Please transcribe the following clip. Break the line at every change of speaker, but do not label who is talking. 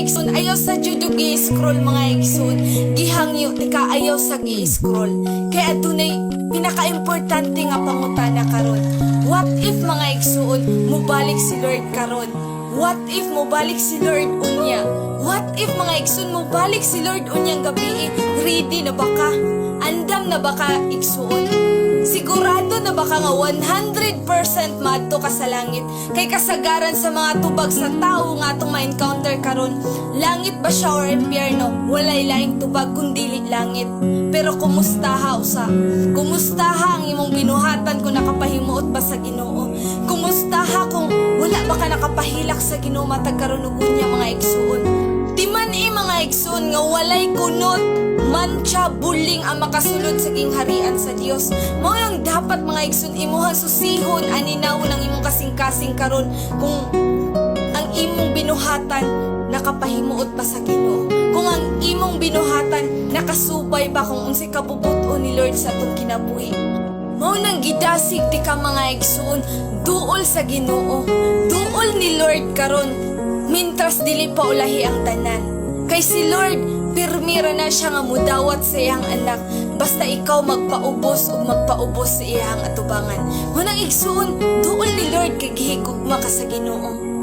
Igsoon, ayaw sa jud og i-scroll, mga igsoon. Gihangyo tika, ayaw sa gi-scroll. Kay adunay pinaka-importante nga pangutana karon. What if, mga igsoon, mubalik si Lord karon? What if mubalik si Lord unya? What if, mga igsoon, mubalik si Lord unyang gabi? Ready na ba ka? Andam na ba ka, igsoon? Sigurado na ba ka nga 100% madto ka sa langit? Kay kasagaran sa mga tubag sa tao nga atong ma-encounter karon, langit ba siya or impyerno? Walay laing tubag kung dili langit. Pero kumusta ha usa? Kumusta ha ang imong binuhatan, kung nakapahimuot ba sa Ginoo? Kumusta ha kung wala ba ka nakapahilak sa Ginoo matag karon ug unya, mga igsuon? Timan eh, mga igsuon, nga walay kunot, mantsa, buling ang makasulod sa gingharian sa Dios. Mao yung dapat, mga igsoon, imuhang susihon aninaw ng imong kasing-kasing karon kung ang imong binuhatan nakapahimuot ba sa Ginoo. Kung ang imong binuhatan nakasubay ba kung unsay kabubut-on ni Lord sa atong kinabuhi. Mao nang gidasig ti ka, mga igsoon, duol sa Ginoo. Duol ni Lord karon mintras dili pa ulahi ang tanan. Kay si Lord, pirmira na siya nga mudawat sa iyang anak basta ikaw magpaubos ug magpaubos sa iyang atubangan. Mao nang, igsoon, duol ni Lord kay gihigugma ka sa Ginoo.